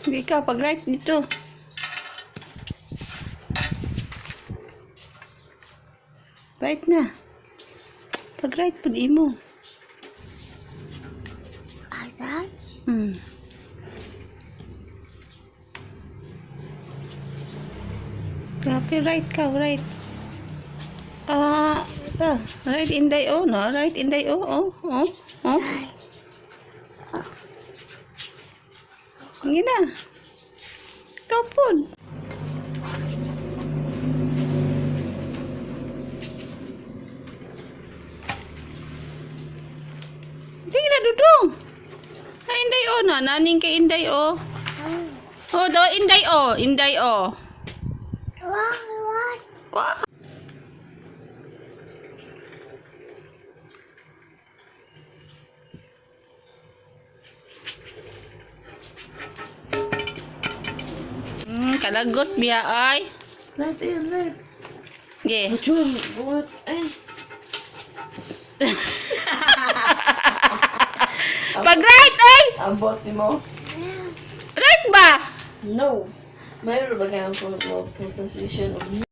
Hindi ka, pag right dito. Right na. Pag right, pag imo. Ayan. Grabe, right ka, right. Ah, ah, right inday oh, no? Right inday oh. Hindi na. Ikaw po. Hindi na, Dudong. Ay, inday oh, na. Naning kay inday oh. Oh, do, inday oh. Inday oh. What? What? Kwa. Kalagot biya ay. Left and left. Ge. Chun, what? Eh. Pag right ay. Ambot ni mo? Right ba? No. Mayroon ba kayang pronunciation of